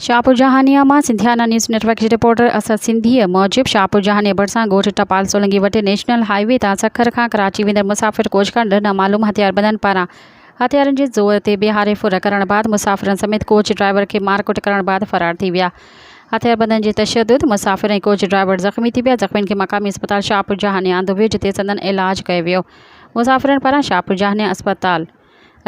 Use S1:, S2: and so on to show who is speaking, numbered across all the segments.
S1: شاهپور جهانيان مان Sindhiana news net work جي reporter Asad سنڌيء موجب شاهپور جهانيان ڀرسان ڳوٺ ٽپال سولنگي وٽ نيشنل هاء وي تان سکر کان ڪراچي ويندڙ مسافر ڪوچ کان ڏھ نامعلوم هٿياربندن پاران هٿيارن جي زور تي بيهاري ڦر ڪرڻ بعد مسافرن سميت ڪوچ ڊرائيور کي مارڪٽ ڪرڻ بعد فرار ٿي ويا هٿياربندن جي تشدد مسافر ۽ ڪوچ ڊرائيور زخمي ٿي پيا زخمين کي مقامي اسپتال شاهپور جهانيان آندو ويو جتي سندن علاج ڪيو ويو مسافرن پاران شاهپور جهانيان اسپتال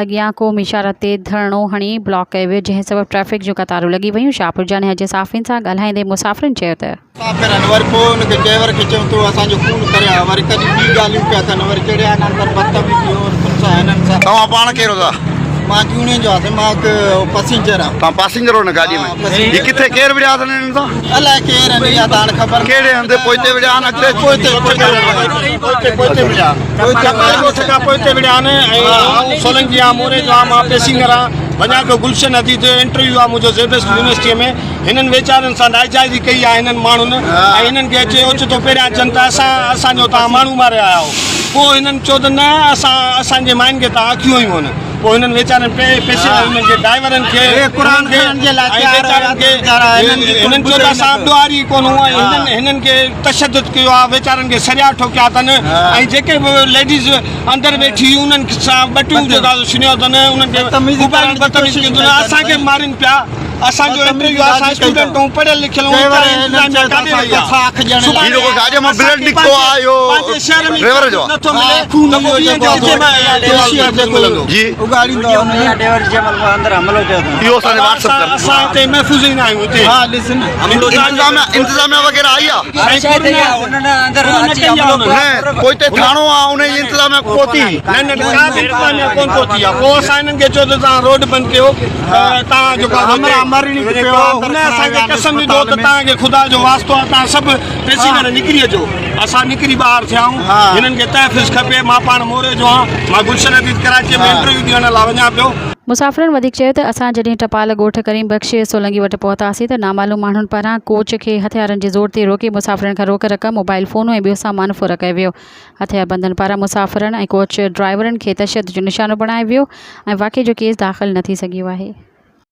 S1: اڳيان قومي شاهراهه تي ڌرڻو هڻي بلاڪ ڪيو ويو، جنهن سبب ٽريفڪ جون قطارون لڳي ويون، شاهپور جانيا جي صحافين سان ڳالهائيندي مسافرن چيو ته.
S2: مسافرن وري پوء ان کي ڊرائيور کي چيون تون اسان جو خون ڪري آ وري ڪڏهن ٻي ڳالهيون پيا ڪن وري چڙيا هنن سان بدتميزي عورتن سان هنن سان.
S3: توهان پاڻ ڪير هو ٿا؟
S2: مان جوڻيجو آهيان مان هڪ پسينجر آهيان.
S3: توهان پاسينجر هو هن گاڏي ۾ هي ڪٿي ڪير وڙهيا اٿن هنن سان؟
S2: الائي ڪير آهن اها ته هاڻي خبر
S3: ڪهڙي هنڌ پوئتي وڙهيا آهن اڳتي؟
S2: پوئتي پوئتي
S4: پوئتي وڙهيا ٽپال ڳوٺ کان پوئتي وڙهيا آهن ۽ آئون سولنگي آهيان موري جو آهيان مان پيسينجر آهيان وڃان پيو گلشن حديد انٽرويو آهي منهنجو زيبسٽ يونيورسٽيء ۾ هنن ويچارن سان ناجائزي ڪئي آهي هنن ماڻهن ۽ هنن کي اچي اوچتو پهريان چون ته اسان اسان جو توهان ماڻهو ماري آيا آهيو پوء هنن چيو ته نه اسان اسان جي ماين کي توهان اکيون هنيون آهن پوء هنن ويچارن پئسي هنن کي ڊرائيورن کي
S2: قرآن خان جي لاء
S4: ۽ ويچارن کي هنن چيو ته اسان ڏوهاري ڪونه ۽ هنن هنن کي تشدد ڪيو آهي ويچارن کي سريا ٺوڪيا اٿن ۽ جيڪي به ليڊيز اندر ويٺي هيون انهن سان ٻٽيون جيڪا سنيو اٿن انهن کي بدتميزي ڪئي اٿن اسان کي مارين پيا اسان جو انٽرويو آهي اسان اسٽوڊنٽ آهيون پڙهيل لکيل آهيون انتظاميا ڪاڏي وئي آهي
S3: هي رڳو گاڏي مان بلڊ نڪتو آهي اهو ڊرائيور جو آهي
S4: نٿو ملي ته پوء ٻين کي ڪٿي ملندو
S3: جي اهو اسان کي واٽس اپ ڪر
S4: اسان هتي محفوظ ئي نه آهيون هتي
S3: انتظاميا انتظاميا وغيره آئي آ نه پوئتي ٿاڻو آ ان جي انتظاميا پهتي
S4: نه نه ڪا به انتظاميا ڪون پهتي آ پوء اسان انهن کي چيو ته توهان روڊ بند ڪيو توهان جيڪو هن اسان کي قسم ڏنو ته توهان کي خدا جو واسطو آ توهان سڀ پيسينجر نڪري اچو اسان نڪري ٻاهر ٿيا آهيون هنن کي تحفظ کپي مان پاڻ موري جو آهيان مان گلشن حديد ڪراچي ۾ انٽرويو ڏيڻ لاء وڃان پيو.
S1: مسافرن وڌيڪ چيو ته اسان جڏهن ٽپال ڳوٺ ڪريم بخش سولنگي وٽ پهتاسين ته نامعلوم ماڻهن پاران ڪوچ کي هٿيارن جي زور تي روڪي مسافرن کان روڪ رقم، موبائل فونون ۽ ٻيو سامان ڦر ڪيو ويو. هٿياربندن پاران مسافرن ۽ ڪوچ ڊرائيورن کي تشدد جو نشانو بڻايو ويو ۽ واقعي جو ڪيس داخل نه ٿي سگهيو آهي.